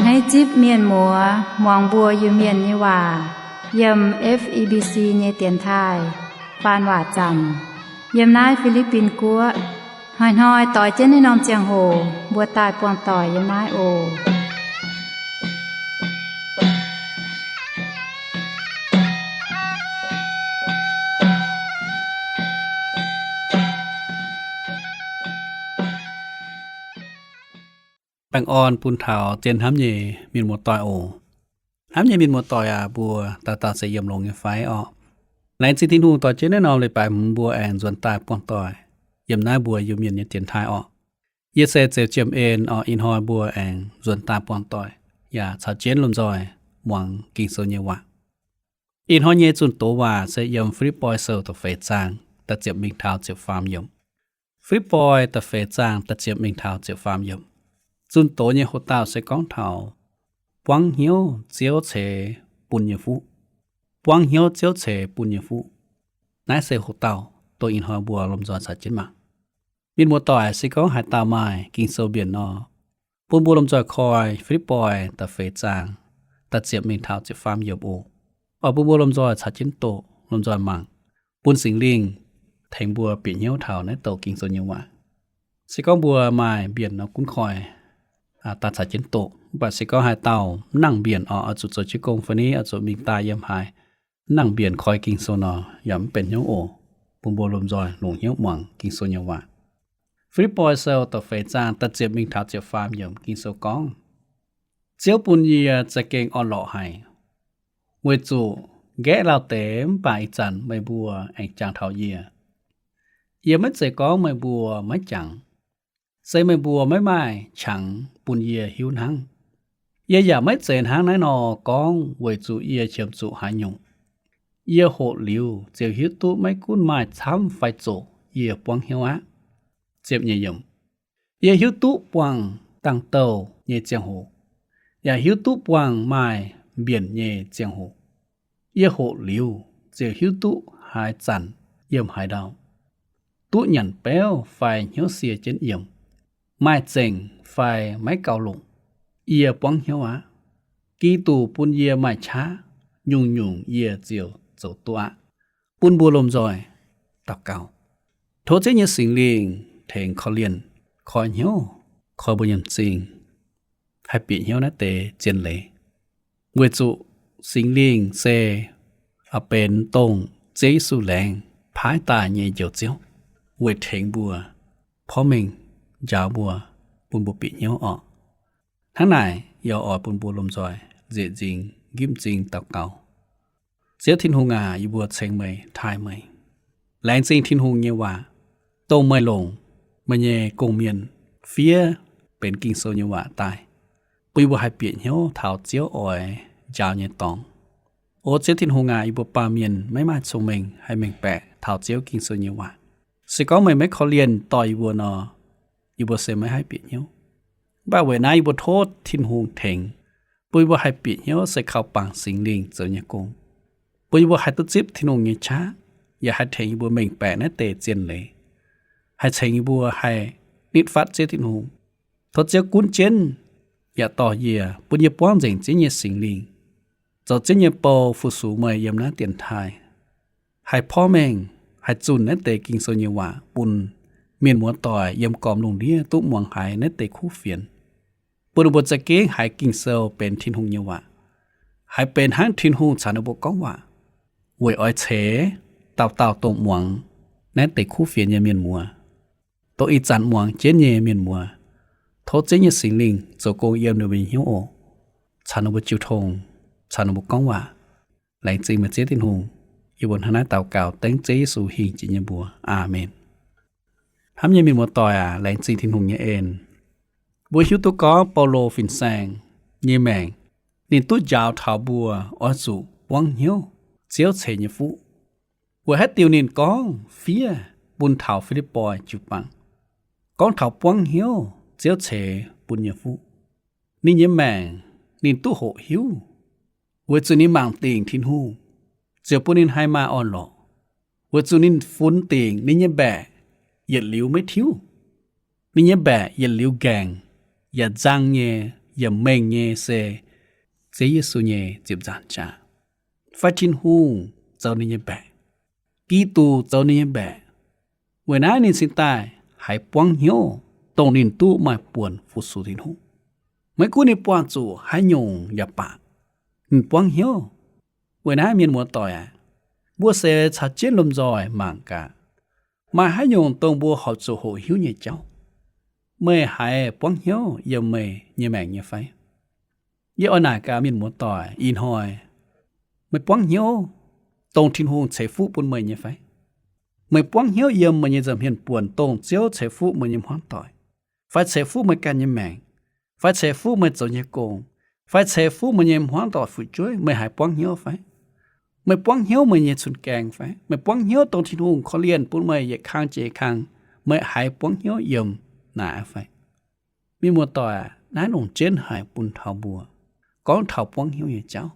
Naaiv zipv mienh muoz muangx mbuo Iu-Mienh nyei waac yiem F E B C nyei dienx taaih faan waac zaamc yiem naaiv Fi^li^bin Guoqv. Hnoi-hnoi doix jienv naaiv norm ziangh hoc mbuo daaih buangh doic yiem naaiv oc. Baengh orn bun taux zien hnamv nyei mienh muoz-doic oc. Hnamv nyei mienh muoz-doic aac, mbuo dauh dauh se yiem longx nyei fai orqc? Laengz zingh Tin-Hungh dorh jienv naaiv norm leiz-baaix mbuo aengx nzuonx daaih buangh doic yiem naaiv mbuo Iu-Mienh nyei dienx taaih orqc. Yie se Zeuz Jiem En orqc. Ih hnoi mbuo aengx nzuonx daaih buangh doic yaac caux jienv lomh nzoih muangx Ging-Sou nyei waac. Ih hnoi nyei zunh doz waac se yiem Fi^lipv^poi Sou da'feix zaang da'ziepc mingh taux ziepc faam yiemc. Fi^lipv^poi da'feix zaang da'ziepc mingh taux ziepc faam yiemc. Zunh doz nyei hoc dauh se gorngv taux buangv hnyouv Ziouv ceix bun nyei fuqv. Buangv hnyouv Ziouv ceix bun nyei fuqv. Naaiv se hoc dauh dongh ih hnoi mbuo lomh nzoih caux jienv mangc. Mienh muoz-doic, se gorngv haaix dauh maaih Ging-Sou mbienc nor, bun mbuo lomh nzoih koi Fi^lipv^poi da'feix zaang da'ziepc mingh taux ziepc faam yiemc oc. Oix bun mbuo lomh nzoih caux jienv doqc, lomh nzoih mangc, bun Singx Lingh tengx mbuo bieqc hnyouv taux naaiv douc Ging-Sou nyei waac. Se gorngv mbuo maaih mbienc nor gunv koi daaih caux jienv doqc. Mv baac se gorngv haaix dauh mv nangc mbienc orqc, oix zuqc zoux jienv gong fai ni oix zuqc mingh daaih yiem haaix, mv nangc mbienc koi Ging-Sou nor, yaac mv benx hnyouv oc. Bun mbuo lomh nzoih longc hnyouv muangx Ging-Sou nyei waac. Fi^lipv^poi Sou da'feix zaang da'ziepc mingh taux ziepc faam yiemc Ging-Sou gorngv, Ziouv bun yie za'gengh orn-lorqc haic, weic zuqc nqaeqv lauh deix mv baac ih zanc meih mbuo aengx jangx taux yie. Yie maiv zeiz gorngv meih mbuo maiv jangx, se meih mbuo maiv maaih qangx bun yie hiuv hnangv. Yie yaac maiv zeiz hnangv naaiv nor gorngv weic zuqc yie qiemx zuqc haaix nyungc. Yie hoqc liuz ziouc hiuv duqv maiv gunv maaih camv fai zoqc yie buangv hnyouv aqv. Ziepc nyeic yiemc. Yie hiuv duqv buangh dangh douh nyei ziangh hoc, yaac hiuv duqv buangh maaih mbienc nyei ziangh hoc. Yie hoqc liuz ziouc hiuv duqv haaix zanc yiem haaix ndau, duqv nyanc beuv fai hnyouv sie jienv yiem, maaih zengc fai maiv gauh longc, yie buangv hnyouv aqv. Giduc bun yie maaih qaqv, nyungc-nyungc yie ziouc zoux duqv aqv. Bun mbuo lomh nzoih daux gaux, tov Ziouv nyei Singx Lingh tengx korv-lienh, koi hnyouv, koi mbuo nyei m'zing haih bieqc hnyouv naaiv deix zien leiz, weic zuqc Singx Lingh se benx dongh Ziouv Yesu laengz paaiv daaih nyei Njoux Ziouv, weic tengx mbuo, porv mengh njaaux mbuo, bun mbuo bieqc hnyouv orqc. Hnangv naaic, yie oix bun mbuo lomh nzoih nzieqc nzingx nqipv m'zing daux gaux. Ziouv Tin-Hungh aac, yie mbuo ceng meih, taaih meih. Laengz zingh Tin-Hungh nyei waac, dongh meih longc meih nyei gong-mienh fiev benx Ging-Sou nyei waac daaih, bun yie mbuo haih bieqc hnyouv taux Ziouv oix njaaux nyei dorngx. O Ziouv Tin-Hungh aac, yie mbuo baamh mienh maiv maaih cong-mengh haih mengh baeqc taux Ziouv Ging-Sou nyei waac. Se gorngv meih maiv korv-lienh dorh yie mbuo nor, yie mbuo se maiv haih bieqc hnyouv. Mv baac weic naaiv yie mbuo tov Tin-Hungh tengx, bun yie mbuo haih bieqc hnyouv se kaux bangc Singx Lingh zoux nyei gong, bun yie mbuo haih duqv zipv Tin-Hungh nyei qaqv, yaac haih tengx yie mbuo mengh baeqc naaiv deix zien leiz, haih tengx yie mbuo haih nitv fatv Ziouv Tin-Hungh. Tov Ziouv gunv jienv yaac dorh yie, bun yie buangv nzengc Ziouv nyei Singx Lingh, zoux Ziouv nyei bou fu-sux meih yiem naaiv dienx taaih, haih porv mengh, haih zunh naaiv deix Ging-Sou nyei waac bun mienh muoz-doic yiem gormx lungh ndiev duqv muangx haiz naaiv deix kuv fienx, bun ninh mbuo za'gengh haiz Ging-Sou benx Tin-Hungh nyei waac, haiz benx hnangv Tin-Hungh caux ninh mbuo gorngv waac, weic oix ceix dauh dauh dongh muangx naaiv deix kuv fienx nyei mienh muoz, dongh ih zanc muangx jienv nyei mienh muoz. Tov Ziouv nyei Singx Lingh zoux gong yiem ninh mbuo nyei hnyouv oc, caux ninh mbuo jiu tong, caux ninh mbuo gorngv waac. Laengz zingh meih Ziouv Tin-Hungh. Yie mbuo hnangv naaiv daux gaux dengv Ziouv Yesu hingh jiex nyei mbuox. Aamen. Hnamv nyei mienh muoz-doic aac, laengz zingh Tin-Hungh nyei en. Mbuo hiuv duqv gorngv Baulo fin-saeng nyei maengc, ninh duqv njaaux taux mbuo oix zuqc buangv hnyouv Ziouv ceix nyei fuqv. Weic haaix diuc ninh gorngv fiev bun taux Fi^lipv^poi jiu-baang, gorngv taux buangv hnyouv Ziouv ceix bun nyei fuqv? Ninh nyei maengc ninh duqv hoqc hiuv, weic zuqc ninh mangc dingc Tin-Hungh, ziouc bun ninh haih maaih orn-lorqc. Weic zuqc ninh funx dingc ninh nyei mbaeqc yietc liuz maiv tiuv. Ninh nyei mbaeqc yietc liuz nqaengc yaac nzang nyei, yiemc mengh nyei se Ziouv Yesu nyei ziepc nzaangc jaax, fai Tin-Hungh zoux ninh nyei mbaeqc, Giduc zoux ninh nyei mbaeqc. Weic naaiv ninh cingx daaih haiz buangv hnyouv, dongh ninh duqv maaih buonc fu-sux Tin-Hungh. Maiv gunv ninh buangh zuqc haaix nyungc yaac baac, ninh buangv hnyouv. Weic naaiv mienh muoz-doic aac, mbuo se caux jienv lomh nzoih mangc gaax, maaih haaix nyungc dongh mbuo horpc zuqc hoqc hiuv nyei jauv. Meih haiz buangv hnyouv yiem meih nyei maengc nyei fai? Yie oix naaic gaax mienh muoz-doic ih hnoi, meih buangv hnyouv dongh Tin-Hungh ceix fuqv bun meih nyei fai? Meih buangv hnyouv yiem meih nyei nza'hmien buonc dongh Ziouv ceix fuqv meih nyei hmuangv doic, fai ceix fuqv meih ganh nyei maengc, fai ceix fuqv meih zoux nyei gong, fai ceix fuqv meih nyei hmuangv doic fu'jueiv, meih haiz buangv hnyouv fai? Meih buangv hnyouv meih nyei cun-gaeng fai? Meih buangv hnyouv dongh Tin-Hungh korv-lienh bun meih yietc kang jiex kang, meih haiz buangv hnyouv yiem naaic fai? Mienh muoz-doic, naaiv longc jienv haic bun taux mbuo gorngv taux buangv hnyouv nyei jauv.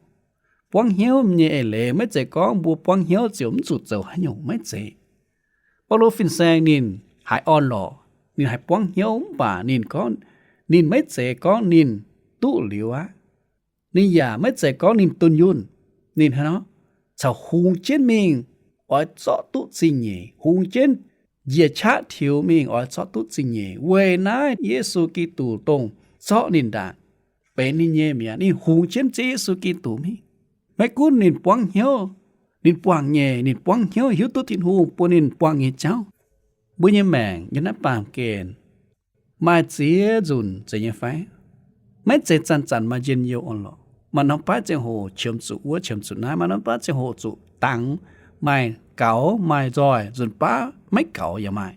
Buangv hnyouv nyei eix leiz maiv zeiz gorngv mbuo buangv hnyouv ziouc mv zuqc zoux haaix nyungc, maiv zeiz. Baulo fin-saeng ninh haiz orn-lorqc, ninh haiz buangv hnyouv mv baac ninh gorngv, ninh maiv zeiz gorngv ninh duqv liuz aqv. Ninh yaac maiv zeiz gorngv ninh dunh yunh. Ninh hnangv nor caux hungx jienv mingh oix zorqv duqv zingh nyeic, hungx jienv njiec qaqv tiux mingh oix zorqv duqv zingh nyeic. Weic naaiv Yesu Giduc dongh zorqv ninh ndaangc, benx ninh nyei mi'aqv. Ninh hungx jienv Ziouv Yesu Giduc mingh. Maiv gunv ninh buangv hnyouv, ninh buangh nyei, ninh buangv hnyouv hiuv duqv Tin-Hungh bun ninh buangh nyei jauv. Mbuo nyei maengc yiem naaiv baamh gen maaih ziex nzunc zeiz nyei fai? Maiv zeiz zanc-zanc maaih njien-youh orn-lorqc. Maaih norm baav ziangh hoc qiemx zuqc wuov qiemx zuqc naaiv, maaih norm baav ziangh hoc zuqc dangx, maaih gaux maaih nzoih, nzunc baav maiv gaux yaac maaih.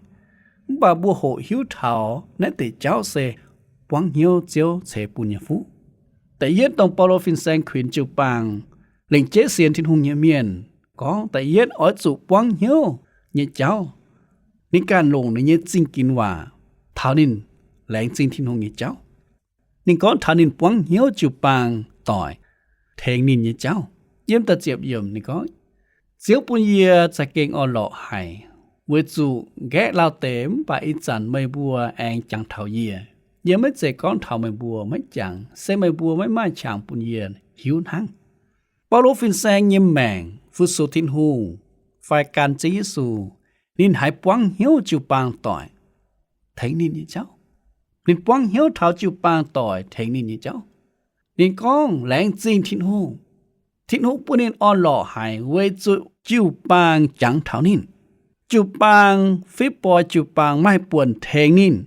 Mv baac mbuo hoqc hiuv taux naaiv deix jauv se buangv hnyouv Ziouv ceix bun nyei fuqv. Da'yietv dongh Baulo fin-saeng kuinx jiu-baang lengc jeiv sienx Tin-Hungh nyei mienh gorngv, da'yietv oix zuqc buangv hnyouv nyei jauv. Ninh ganh longc ninh nyei zingh ginx waac taux ninh laengz zingh Tin-Hungh nyei jauv. Ninh gorngv taux ninh buangv hnyouv jiu-baang doic tengx ninh nyei jauv. Yiem da'ziepc yiemc ninh gorngv, Ziouv bun yie za'gengh orn-lorqc haic, weic zuqc nqaeqv lauh deix mv baac ih zanc meih mbuo aengx jangx taux yie. Yie maiv zeiz gorngv taux meih mbuo maiv jangx, se meih mbuo maiv maaih qangx bun yie hiuv hnangv. Baulo fin-saeng nyei maengc fu-sux Tin-Hungh fai gan Ziouv Yesu, ninh haiz buangv hnyouv jiu-baang doic tengx ninh nyei jauv. Ninh buangv hnyouv taux jiu-baang doic tengx ninh nyei jauv. Ninh gorngv laengz zingh Tin-Hungh. Tin-Hungh bun ninh orn-lorqc haic weic zuqc jiu-baang jangx taux ninh. Jiu-baang, Fipv^boi jiu-baang maaih buonc tengx ninh.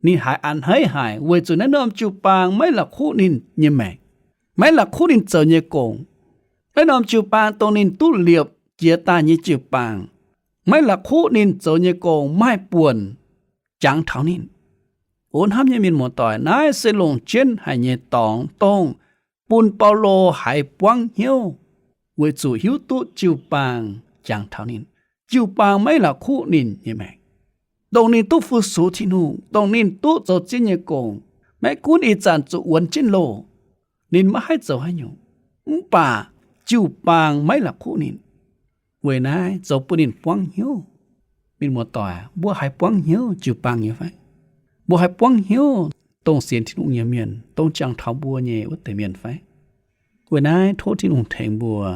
Ninh haiz a'hneiv haic weic zuqc naaiv norm jiu-baang maiv la'kuqv ninh nyei maengc, maiv la'kuqv ninh zoux nyei gong. Naaiv norm jiu-baang dongh ninh duqv liepc jiex daaih nyei jiu-baang, maiv la'kuqv ninh zoux nyei gong maaih buonc jangx taux ninh. O hnamv nyei mienh muoz-doic, naaiv se longc jienv haic nyei dorngx dongh bun Baulo haiz buangv hnyouv weic zuqc hiuv duqv jiu-baang jangx taux ninh. Jiu-baang maiv la'kuqv ninh nyei maengc. Dongh ninh duqv fu-sux Tin-Hungh, dongh ninh duqv zoux Ziouv nyei gong, maiv gunv ih zanc zuqc wuonx jienv loh, ninh maiv haih zoux haaix nyungc, mv baac jiu-baang maiv la'kuqv ninh. Weic naaiv zoux bun ninh buangv hnyouv. Mienh muoz-doic, mbuo haiz buangv hnyouv jiu-baang nyei fai? Mbuo haiz buangv hnyouv dongh sienx Tin-Hungh nyei mienh, dongh jangx taux mbuo nyei wuov deix mienh fai? Weic naaiv tov Tin-Hungh tengx mbuo,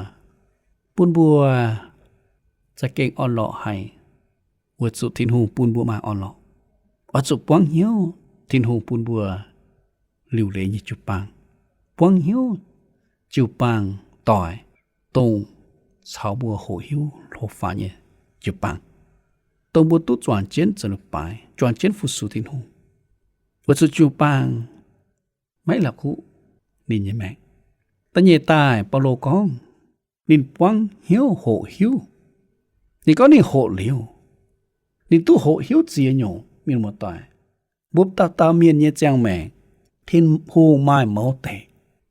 bun mbuo za'gengh orn-lorqc haic, weic zuqc Tin-Hungh bun mbuo maaih orn-lorqc. Oix zuqc buangv hnyouv Tin-Hungh bun mbuo liuc leiz nyei jiu-baang, buangv hnyouv jiu-baang doic, dongh caux mbuo hoqc hiuv hlo faaux nyei jiu-baang, dongh mbuo duqv zuangx jienv zoux leiz-baaix, zuangx jienv fu-sux Tin-Hungh, weic zuqc jiu-baang maiv la'kuqv ninh nyei maengc. Da'nyeic daaih Baulo gorngv ninh buangv hnyouv hoqc hiuv. Ninh gorngv ninh hoqc liuz, ninh duqv hoqc hiuv ziex nyungc. Mienh muoz-doic, mbuo dauh dauh mienh nyei ziangh maengc, Tin-Hungh maaih mouz deix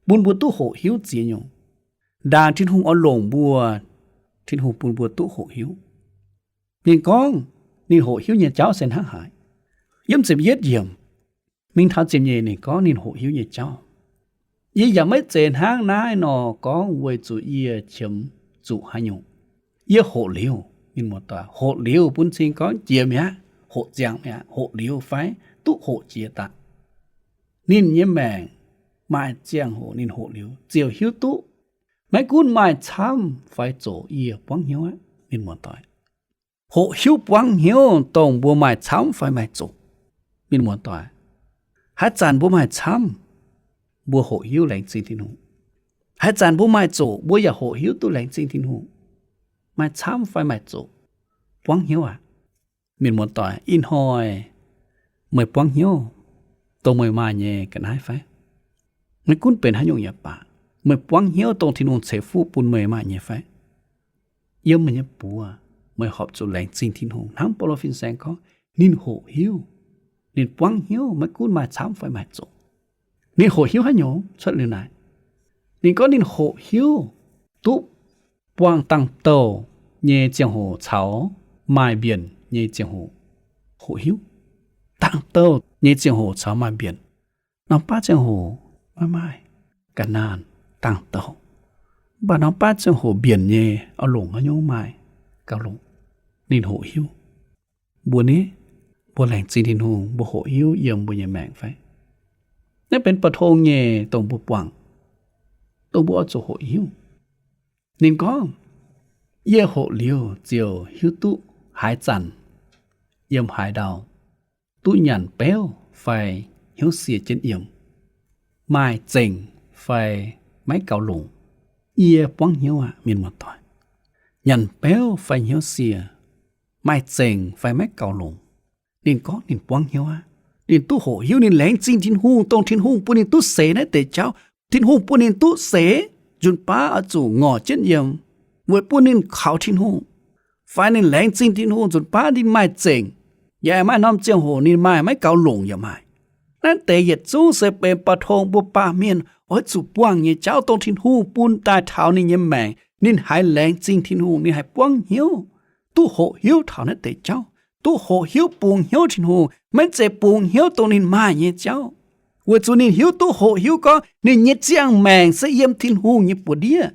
bun mbuo duqv hoqc hiuv ziex nyungc. Ndaangc Tin-Hungh oix longc mbuo, Tin-Hungh bun mbuo duqv hoqc hiuv. Ninh gorngv ninh hoqc hiuv nyei jauv se hnangv haaix? Yiem ziepc yietv yiemc mingh taux ziepc nyeic ninh gorngv ninh hoqc hiuv nyei jauv. Yie yaac maiv zeiz hnangv naaiv nor gorngv weic zuqc yie qiemx zuqc haaix nyungc. Yie hoqc liuz, mienh muoz-doic, hoqc liuz bun cing gorngv jiex mi'aqv, hoqc ziangx mi'aqv, hoqc liuz fai duqv hoqc jiex daaih. Ninh nyei maengc maaih ziangh hoc ninh hoqc liuz ziouc hiuv duqv, maiv gunv maaih camv fai zoqc, yie buangv hnyouv aqv, mienh muoz-doic. Hoqc hiuv buangv hnyouv dongh mbuo maaih camv fai maaih zoqc, mienh muoz-doic. Haaix zanc mbuo maaih camv, mbuo hoqc hiuv laengz zingh Tin-Hungh. Haaix zanc mbuo maaih zoqc, mbuo yaac hoqc hiuv duqv laengz zingh Tin-Hungh. Maaih camv fai maaih zoqc, buangv hnyouv aqv. Mienh muoz-doic, ih hnoi meih buangv hnyouv dongh meih maaih nyei ga'naaiv fai? Maiv gunv benx haaix nyungc yaac baac, meih buangv hnyouv dongh Tin-Hungh ceix fuqv bun meih maaih nyei fai? Yiem meih nyei buoz, meih horpc zuqc laengz zingh Tin-Hungh. Hnangv Baulo fin-saeng gorngv, ninh hoqc hiuv, ninh buangv hnyouv, maiv gunv maaih camv fai maaih zoqc. Ninh hoqc hiuv haaix nyungc cuotv liuz naaic? Ninh gorngv ninh hoqc hiuv duqv buangh dangh douh nyei ziangh hoc caux maaih mbienc nyei ziangh hoc hoqc hiuv. Dangh douh nyei ziangh hoc caux maaih mbienc. Norm baav ziangh hoc maiv maaih, ga'naanh, dangh douh. Mv baac norm baav ziangh hoc mbienc nyei, oix longc haaix nyungc maaih gauh longx. Ninh hoqc hiuv. Mbuo ni, mbuo laengz zingh Tin-Hungh, mbuo hoqc hiuv yiem mbuo nyei maengc fai? Naaiv benx ba'tong nyei dongh mbuo buangh, dongh mbuo oix zuqc hoqc hiuv. Ninh gorngv, yie hoqc liuz ziouc hiuv duqv haaix zanc yiem haaix ndau duqv nyanc beuv fai hnyouv sie jienv yiem, maaih zengc fai maiv gauh longc, yie buangv hnyouv aqv, mienh muoz-doic. Nyanc beuv fai hnyouv sie, maaih zengc fai maiv gauh longc, ninh gorngv ninh buangv hnyouv aqv. Ninh duqv hoqc hiuv, ninh laengz zingh Tin-Hungh, dongh Tin-Hungh bun ninh duqv seix naaiv deix jauv. Tin-Hungh bun ninh duqv seix, nzunc baav oix zuqc ngorc jienv yiem, weic bun ninh kaux Tin-Hungh, fai ninh laengz zingh Tin-Hungh nzunc baav ninh maaih zengc, yaac maaih norm ziangh hoc ninh maaih maiv gaux longc yaac maaih. Naaiv deix yietc zungv se benx ba'tong mbuo baamh mienh oix zuqc buangh nyei jauv, dongh Tin-Hungh bun daaih taux ninh nyei maengc. Ninh haiz laengz zingh Tin-Hungh, ninh haiz buangv hnyouv, duqv hoqc hiuv taux naaiv deix jauv, duqv hoqc hiuv bungx hnyouv Tin-Hungh, maiv zeiz bungx hnyouv dongh ninh maaih nyei jauv. Weic zuqc ninh hiuv duqv hoqc hiuv gorngv ninh nyei ziangh maengc se yiem Tin-Hungh nyei buoz-ndiev,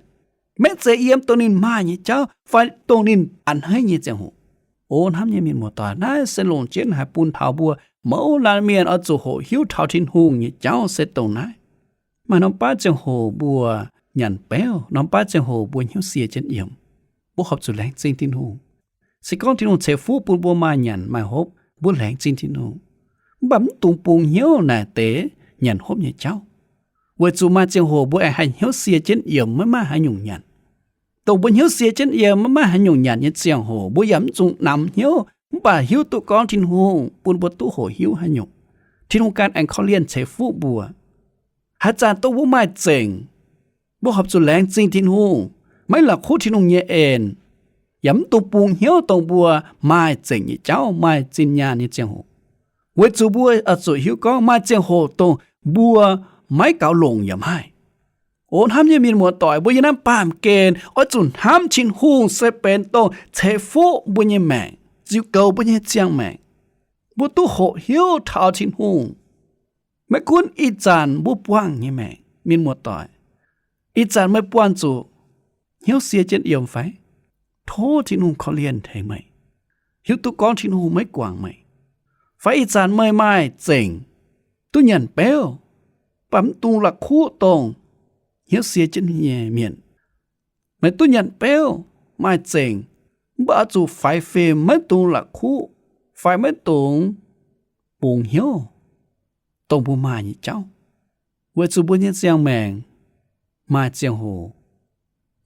maiv zeiz yiem dongh ninh maaih nyei jauv fai dongh ninh a'hneiv nyei ziangh hoc. O hnamv nyei mienh muoz-doic, naaiv se longc jienv haiz bun taux mbuo mouz laanh mienh oix zuqc hoqc hiuv taux Tin-Hungh nyei jauv se dongh naaiv. Maaih norm baav ziangh hoc mbuo nyanc beuv, norm baav ziangh hoc mbuo hnyouv sie jienv yiem, mbuo horpc zuqc laengz zingh Tin-Hungh. Se gorngv Tin-Hungh ceix fuqv bun mbuo maaih nyanc maaih hopv, mbuo laengz zingh Tin-Hungh. Mv baac mv dungx bungx hnyouv naaic deix nyanc hopv nyei jauv, weic zuqc maaih ziangh hoc mbuo aengx haih hnyouv sie jienv yiem, maiv maaih haaix nyungc nyanc. Dongh mbuo hnyouv sie jienv yiem, maiv maaih haaix nyungc nyanc nyei ziangh hoc, mbuo yaac mv dungx namx hnyouv, mv baac hiuv duqv gorngv Tin-Hungh bun mbuo duqv hoqc hiuv haaix nyungc. Tin-Hungh ganh aengx korv-lienh ceix fuqv mbuo. Haaix zanc dongh mbuo maaih zengc, mbuo horpc zuqc laengz zingh Tin-Hungh, maiv la'kuqv Tin-Hungh nyei en, yaac mv dungx bungx hnyouv dongh mbuo maaih zengc nyei jauv, maaih zinh nyaanh nyei ziangh hoc. Weic zuqc mbuo oix zuqc hiuv gorngv maaih ziangh hoc dongh mbuo maiv gaux longc yaac maaih. O hnamv nyei mienh muoz-doic, mbuo yiem naaiv baamh gen oix zuqc hnamv Tin-Hungh se benx dongh ceix fuqv mbuo nyei maengc, ziux goux mbuo nyei ziangh maengc. Mbuo duqv hoqc hiuv taux Tin-Hungh. Maiv gunv ih zanc mbuo buangh nyei maengc, mienh muoz-doic, ih zanc meih buangh zuqc hnyouv sie jienv yiem fai? Tov Tin-Hungh korv-lienh tengx meih, hiuv duqv gorngv Tin-Hungh maiv guangc meih. Fai ih zanc meih maaih zengc, duqv nyanc beuv, mv baac mv dungx la'kuqv dongh hnyouv sie jienv nyei mienh. Meih duqv nyanc beuv, maaih zengc, mv baac oix zuqc faix fim, maiv dungx la'kuqv fai maiv dungx bungx hnyouv dongh mbuo maaih nyei jauv, weic zuqc mbuo nyei ziangh maengc maaih ziangh hoc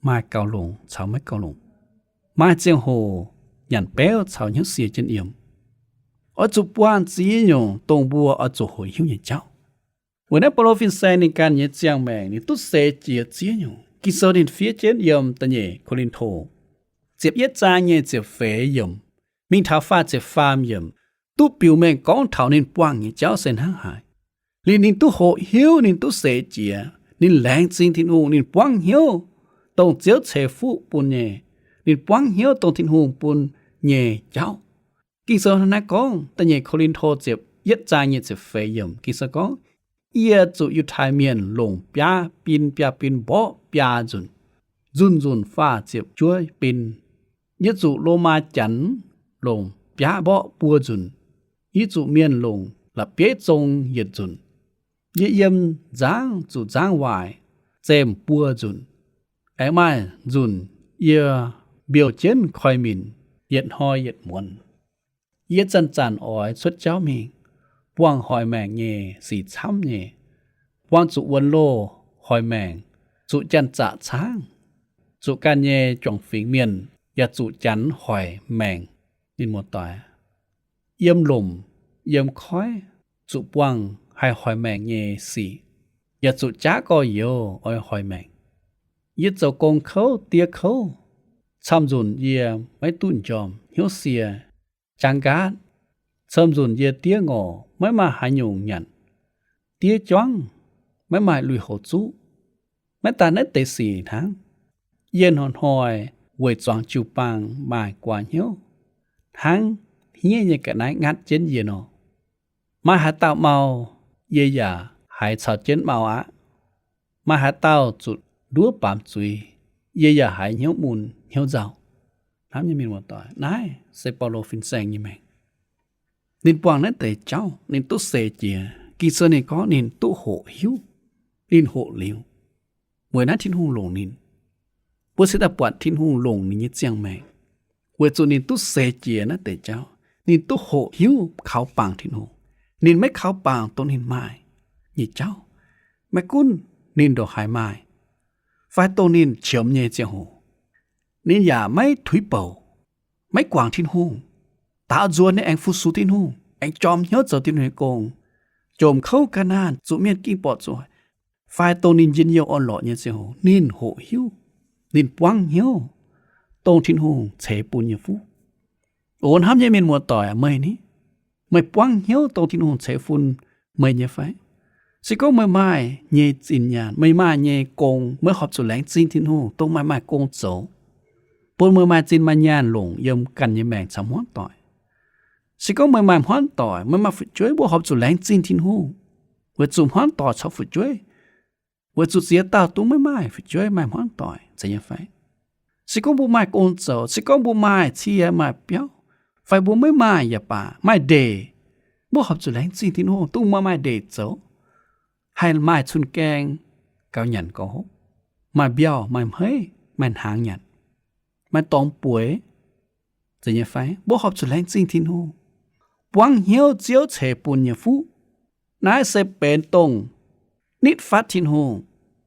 maaih gaux longc caux maiv gaux longc, maaih ziangh hoc nyanc beuv caux hnyouv sie jienv yiem. Oix zuqc buangh ziex nyungc dongh mbuo oix zuqc hoqc hiuv nyei jauv. Weic naaiv Baulo fin-saeng ninh ganh nyei ziangh maengc ninh duqv seix jiex ziex nyungc. Ging-Sou ninh fiev jienv yiem da'nyeic Ko^lin^to ziepc yietv zaang nyei ziepc feix yiemc mingh taux faah ziepc faam yiemc, duqv biux mengh gorngv taux ninh buangh nyei jauv se hnangv haaix. Liuz ninh duqv hoqc hiuv, ninh duqv seix jiex, ninh laengz zingh Tin-Hungh, ninh buangv hnyouv dongh Ziouv ceix fuqv bun nyei, ninh buangv hnyouv dongh Tin-Hungh bun nyei jauv. Ging-Sou naaiv gorngv, da'nyeic Ko^lin^to ziepc yietv zaang nyei ziepc feix yiemc, Ging-Sou gorngv, yie zuqc Yiutai Mienh longc biaav bin, biaav bin mborqv biaa nzunc, nzunc nzunc faah ziepc juov bin. Yie zuqc Lomaa Janx longc biaav mborqv buo nzunc. Yie zuqc mienh longc la'bieiv zong yietc nzunc. Yie yiem nzangv zuqc nzangv waaic zemh buo nzunc. Aengx maaih nzunc yie mbiouh jienv koi minc yietc hnoi yietc muonz. Yie zanc-zanc oix cuotv jauv mingh, buangh hoic maengc nyei sic camv nyei, buangh zuqc wuonx loh hoic maengc, zuqc janx-zaqc caangv, zuqc ganh nyei juangc fingx mienh yaac zuqc janx hoic maengc. Ninh muoz-doic, yiem lomc, yiem koiv, zuqc buangh haih hoic maengc nyei sic, yaac zuqc jaav gorx-youz oix hoic maengc. Yie zoux gong kouv, diev kouv, camv nzunc yie maiv duqv njormh, hnyouv sie, jaang nqaatv. Camv nzunc yie diev ngorc, maiv maaih haaix nyungc nyanc, diev juangv, maiv maaih lui-houx zuqv. Maiv daaih naaiv deix sic hnangv, yie hnoi-hnoi weic zuangx jiu-baang maaih guaax hnyouv, hnangv hniev nyei ga'naaiv ngatv jienv yie nor. Maaih haaix dauh mau, yie yaac haiz caux jienv mau aqv. Maaih haaix dauh zuqc nduov baamz zuiz, yie yaac haiz hnyouv mun hnyouv nzauh. Hnamv nyei mienh muoz-doic, naaiv se Baulo fin-saeng nyei maengc. Ninh buangh naaiv deix jauv, ninh duqv seix jiex. Ging-Sou ninh gorngv ninh duqv hoqc hiuv, ninh hoqc liuz. Weic naaiv Tin-Hungh longc ninh. Mbuo se daaih buatc Tin-Hungh longc ninh nyei ziangh maengc, weic zuqc ninh duqv seix jiex naaiv deix jauv. Ninh duqv hoqc hiuv kaux bangc Tin-Hungh. Ninh maiv kaux bangc dongh ninh maaih nyei jauv, maiv gunv ninh ndongc haaix maaih, fai dongh ninh qiemx nyei ziangh hoc. Ninh yaac maiv tuix bouc, maiv guangc Tin-Hungh. Daaux nzuonx ninh aengx fu-sux Tin-Hungh, aengx jorm hnyouv zoux Tin-Hungh nyei gong, jomc kouv ga'naanh, zuqc mienh ging borqc zuqc, fai dongh ninh njien-youh orn-lorqc nyei ziangh hoc, ninh hoqc hiuv, ninh buangv hnyouv dongh Tin-Hungh ceix bun nyei fuqv. O hnamv nyei mienh muoz-doic, meih ni, meih buangv hnyouv dongh Tin-Hungh ceix fun meih nyei fai? Se gorngv meih maaih nyei zinh nyaanh, meih maaih nyei gong, meih horpc zuqc laengz zingh Tin-Hungh dongh meih maaih gong zoux, bun meih maaih zinh maaih nyaanh longc yiem ganh nyei maengc caux hmuangv doic. Se gorngv meih maaih hmuangv doic, meih maaih fu'jueiv, mbuo horpc zuqc laengz zingh Tin-Hungh weic zuqc hmuangv doic caux fu'jueiv, weic zuqc ziex dauh dungv maiv maaih fu'jueiv maaih hmuangv doic, zeiz nyei fai? Se gorngv mbuo maaih gong zoux, se gorngv mbuo maaih cie maaih biauv, fai mbuo maiv maaih yaac baac maaih ndeic, mbuo horpc zuqc laengz zingh Tin-Hungh dongh meih maaih ndeic zoux, haih maaih cun-gaeng gauh nyanc gauh hopv, maaih mbiauh maaih hmeiv, maaih hnaangx nyanc, maaih dorngx bueix, zeiz nyei fai? Mbuo horpc zuqc laengz zingh Tin-Hungh, buangv hnyouv Ziouv ceix bun nyei fuqv. Naaiv se benx dongh nitv fatv Tin-Hungh,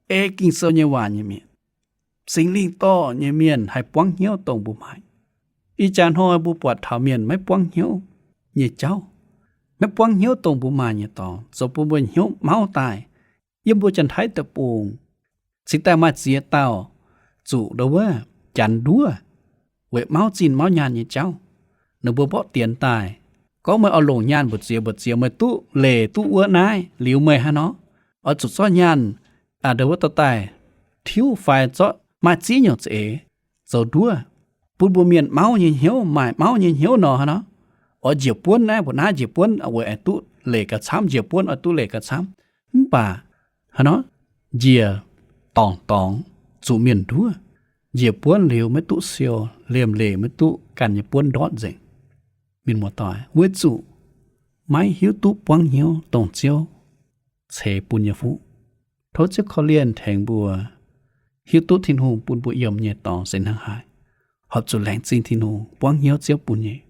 ei Ging-Sou nyei waac nyei mienh, Singx Lingh dorh nyei mienh haih buangv hnyouv dongh mbuo maaih. Ih jaax hnoi mbuo buatc taux mienh maiv buangv hnyouv nyei jauv, maiv buangv hnyouv dongh mbuo maaih nyei dorngx, zoux bun mbuo hnyouv mauv daaih. Yiem mbuo Janx-Taiv deic-bung, cingx daaih maaih ziex dauh zuqc ndo wuov janx nduov weic mauv zinh mauv nyaanh nyei jauv. Ninh mbuo mborqv dienx daaih, gorngv meih oix longc nyaanh mbu'ziex mbu'ziex, meih duqv leiz duqv wuov naaiv liuz, meih hnangv nor oix zuqc zorqv nyaanh ndo wuov dorh daaih tiuv fai zorqv maaih ziex nyungc za'eix zoux nduov, bun mbuo mienh mauv nyei hnyouv, maaih mauv nyei hnyouv nor hnangv nor, oix njiec buonv naaiv mbu'naaiv, njiec buonv weic aengx duqv leiz gauh camv, njiec buonv oix duqv leiz gauh camv. Mv baac hnangv nor njiec dorngc dorngx zuqc mienh nduov, njiec buonv liuz maiv duqv siou, liemh leiz maiv duqv ganh nyei buonv ndortv nzengc. Mienh muoz-doic, weic zuqc maiv hiuv duqv buangv hnyouv dongh Ziouv ceix bun nyei fuqv. Tov Ziouv korv-lienh tengx mbuo hiuv duqv Tin-Hungh bun mbuo yiem nyei dorngx se hnangv haaix, horpc zuqc laengz zingh Tin-Hungh, buangv hnyouv Ziouv bun nyei.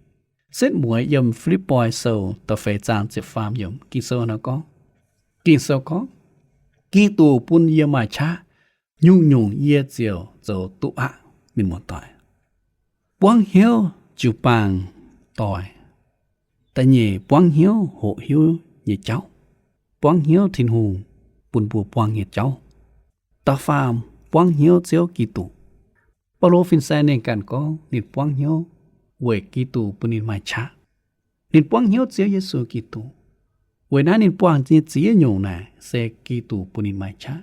Setv mueiz yiem Fi^lipv^poi Sou da'feix zaang ziepc faam yiemc, Ging-Sou nor gorngv, Ging-Sou gorngv, Giduc bun yie maaih qaqv, nyungc-nyungc yie ziouc zoux duqv aqv. Mienh muoz-doic, buangv hnyouv jiu-baang doic. Da'nyeic, buangv hnyouv hoqc hiuv nyei jauv, buangv hnyouv Tin-Hungh bun mbuo buangh nyei jauv. Da'faam, buangv hnyouv Ziouv Giduc. Baulo fin-saeng ninh ganh gorngv ninh buangv hnyouv weic Giduc bun ninh maaih qaqv. Ninh buangv hnyouv Ziouv Yesu Giduc. Weic naaiv ninh buangh nyei ziex nyungc naaic se Giduc bun ninh maaih qaqv.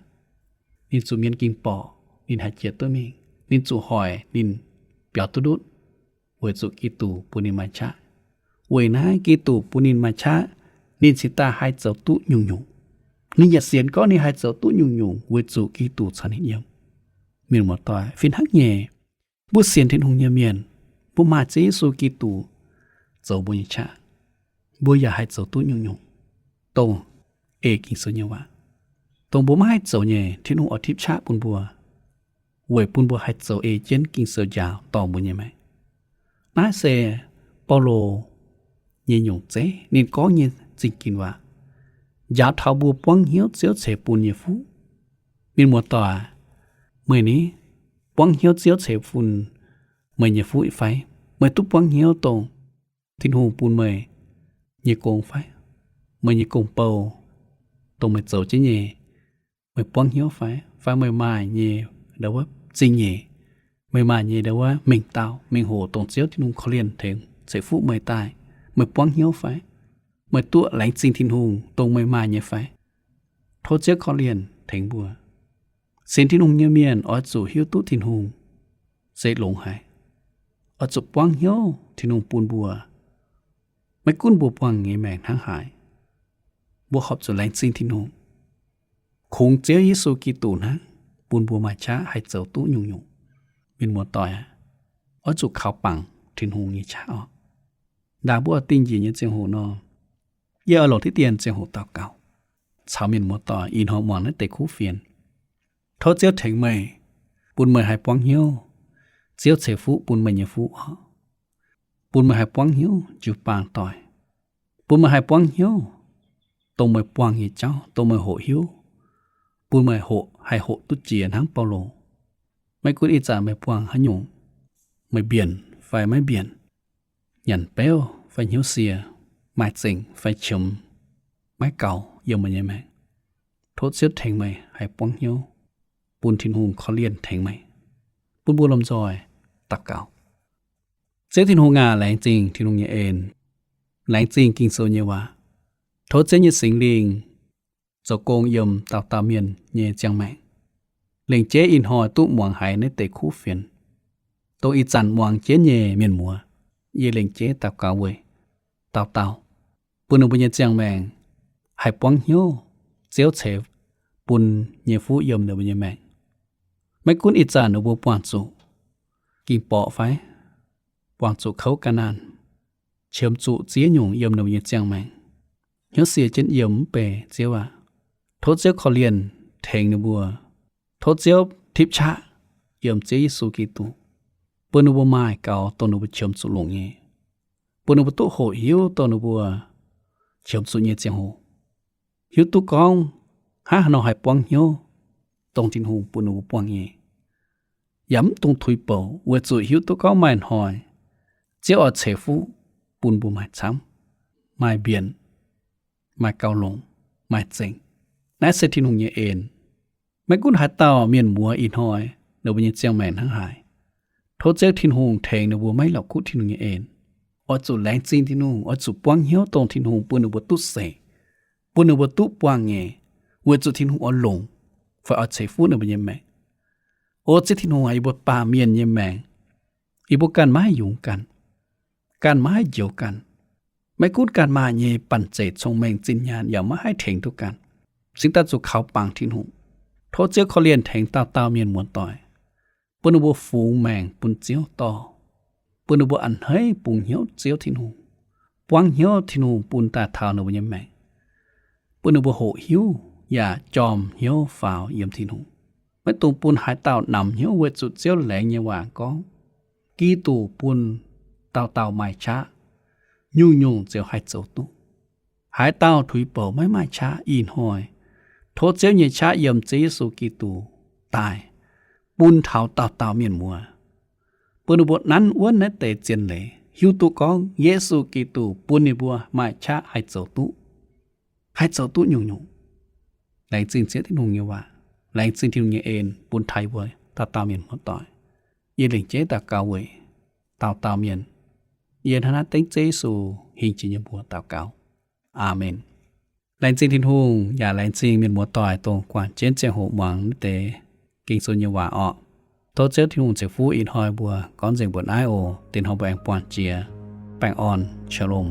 Ninh zuqc mienh ging borqc, ninh haih jiex duqv mingh. Ninh zuqc hoic, ninh biaux duqv ndutv, weic zuqc Giduc bun ninh maaih qaqv. Weic naaiv Giduc bun ninh maaih qaqv, ninh cingx daaih haih zoux duqv nyungc-nyungc. Ninh yaac sienx gorngv ninh haih zoux duqv nyungc-nyungc weic zuqc Giduc caux ninh yiem. Mienh muoz-doic, fih hnangv nyei, mbuo sienx Tin-Hungh nyei mienh, mbuo maaih Ziouv Yesu Giduc zoux mbuo nyei qaqv, mbuo yaac haih zoux duqv nyungc-nyungc, dongh ei Ging-Sou nyei waac. Dongh mbuo maiv haih zoux nyei, Tin-Hungh oix tipv qaqv bun mbuo, weic bun mbuo haih zoux ei jienv Ging-Sou njaaux dorh mbuo nyei maengc. Naaiv se Baulo nyei nyungc zeiv, ninh gorngv nyei zingh ginc waac, njaaux taux mbuo buangv hnyouv Ziouv ceix bun nyei fuqv. Mienh muoz-doic, meih ni buangv hnyouv Ziouv ceix bun meih nyei fuqv fai? Meih duqv buangv hnyouv dongh Tin-Hungh bun meih nyei gong fai? Meih nyei gong-bou, dongh meih zoux jienv nyei, meih buangv hnyouv fai? Fai meih maaih nyei ndau wuov zingh nyeic, meih maaih nyei ndau wuov mengh dauh mengh hoc dongh Ziouv Tin-Hungh korv-lienh tengx ceix fuqv meih daaih, meih buangv hnyouv fai? Meih duqv laengz zingh Tin-Hungh dongh meih maaih nyei fai? Tov Ziouv korv-lienh tengx mbuo. Sienx Tin-Hungh nyei mienh oix zuqc hiuv duqv Tin-Hungh se longx haic, oix zuqc buangv hnyouv Tin-Hungh bun mbuo. Maiv gunv mbuo buangh nyei maengc hnangv haaix, mbuo horpc zuqc laengz zingh Tin-Hungh, kungx Ziouv Yesu Giduc hnangv, bun mbuo maaih qaqv haih zoux duqv nyungc-nyungc. Mienh muoz-doic aac, oix zuqc kaux bangc Tin-Hungh nyei qaqv oc. Ndaangc mbuo oix dingh njiec nyei ziangh hoc nor, yie oix longc diqv dien ziangh hoc daux gaux caux mienh muoz-doic ih hnoi muangx naaiv deix kuv fienx. Tov Ziouv tengx meih, bun meih haih buangv hnyouv Ziouv ceix fuqv bun meih nyei fuqv oc. Bun meih haih buangv hnyouv jiu-baang doic. Bun meih haih buangv hnyouv dongh meih buangh nyei jauv, dongh meih hoqc hiuv, bun meih hoqc, haih hoqc duqv jiex hnangv Baulo. Maiv gunv ih zanc meih buangh haaix nyungc, meih mbienc fai maiv mbienc, nyanc beuv fai hnyouv sie, maaih zengc fai qiemx, maiv gaux yiem meih nyei maengc, tov Ziouv tengx meih haih buangv hnyouv, bun Tin-Hungh korv-lienh tengx meih. Bun mbuo lomh nzoih daux gaux. Ziouv Tin-Hungh aac, laengz zingh Tin-Hungh nyei en, laengz zingh Ging-Sou nyei waac. Tov Ziouv nyei Singx Lingh zoux gong yiem dauh dauh mienh nyei ziangh maengc, lengc jeiv ih hnoi duqv muangx haiz naaiv deix kuv fienx, dongh ih zanc muangx jienv nyei mienh muoz, yie lengc jeiv daux gaux weic dauh dauh, bun ninh mbuo nyei ziangh maengc haih buangv hnyouv Ziouv ceix bun nyei fuqv yiem ninh mbuo nyei maengc. Maiv gunv ih zanc ninh mbuo buangh zuqc ging-borqc fai, buangh zuqc kouv ga'naanh, qiemx zuqc ziex nyungc yiem ninh mbuo nyei ziangh maengc, hnyouv sie jienv yiem mv bei, Ziouv aac, tov Ziouv korv-lienh tengx ninh mbuo. Tov Ziouv tipv qaqv yiem Ziouv Yesu Giduc, bun ninh mbuo maaih gaux dongh ninh mbuo qiemx zuqc longc nyei, bun ninh mbuo duqv hoqc hiuv dongh ninh mbuo qiemx zuqc nyei ziangh hoc, hiuv duqv gorngv hnangv haaix nor haih buangv hnyouv dongh Tin-Hungh bun ninh mbuo buangh nyei, yaac mv dungx tuix bouc weic zuqc hiuv duqv gorngv maaih hnoi Ziouv oix ceix fuqv bun mbuo maaih camv, maaih mbienc, maaih gauh longc, maaih zengc. Naaiv se Tin-Hungh nyei en. Maiv gunv haaix dauh mienh muoz ih hnoi ninh mbuo nyei ziangh maengc hnangv haaix, tov Ziouv Tin-Hungh tengx ninh mbuo maiv la'kuqv Tin-Hungh nyei en. Oix zuqc laengz zingh Tin-Hungh, oix zuqc buangv hnyouv dongh Tin-Hungh bun ninh mbuo duqv seix, bun ninh mbuo duqv buangh nyei, weic zuqc Tin-Hungh oix longc fai oix ceix fuqv ninh mbuo nyei maengc. O Ziouv Tin-Hungh aac, yie mbuo baamh mienh nyei maengc, yie mbuo ganh maiv haih yungz ganh, ganh maiv haih njoux ganh. Maiv gunv ganh maaih nyei banh zeic, cong-mengh, zinh nyaanh yaac maiv haih tengx duqv ganh, cingx daaih zuqc kaux bangc Tin-Hungh. Tov Ziouv korv-lienh tengx dauh dauh mienh muoz-doic, bun ninh mbuo fungx maengc bun Ziouv dorh, bun ninh mbuo a'hneiv bungx hnyouv Ziouv Tin-Hungh, buangv hnyouv Tin-Hungh bun daaih taux ninh mbuo nyei maengc, bun ninh mbuo hoqc hiuv yaac jorm hnyouv faaux yiem Tin-Hungh. Maiv dungx bun haaix dauh namx hnyouv weic zuqc Ziouv laengz nyei waac gorngv, Giduc bun dauh dauh maaih qaqv, nyungc-nyungc ziouc haih zoux duqv. Haaix dauh tuix bouc maiv maaih qaqv ih hnoi, tov Ziouv nyei qaqv yiem Ziouv Yesu Giduc daaih bun taux dauh dauh mienh muoz, bun ninh mbuo nanv wuonv naaiv deix zien leiz, hiuv duqv gorngv Yesu Giduc bun ninh mbuo maaih qaqv haih zoux duqv, haih zoux duqv nyungc-nyungc. Laengz zingh Ziouv Tin-Hungh nyei waac, laengz zingh Tin-Hungh nyei en bun taux yie mbuo dauh dauh mienh muoz-doic. Yie lengc jeiv daux gaux weic dauh dauh mienh. Yie hnangv naaiv dengv Ziouv Yesu hingh jiex nyei mbuox daux gaux. Aamen. Laengz zingh Tin-Hungh yaac laengz zingh mienh muoz-doic dongh guangc jienv ziangh hoc muangx naaiv deix Ging-Sou nyei waac orqc. Tov Ziouv Tin-Hungh ceix fuqv ih hnoi mbuo gorngv nzengc mbuo naaiv oc. Dinh hnoi mbuo aengx buangh jiex. Baengh orn, Shalom.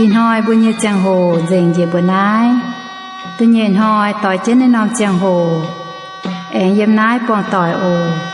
Ih hnoi mbuo nyei ziangh hoc nzengc njiec mbuo naaiv. Da'nyeic hnoi doix jienv naaiv norm ziangh hoc, aengx yiem naaiv buangh doic oc.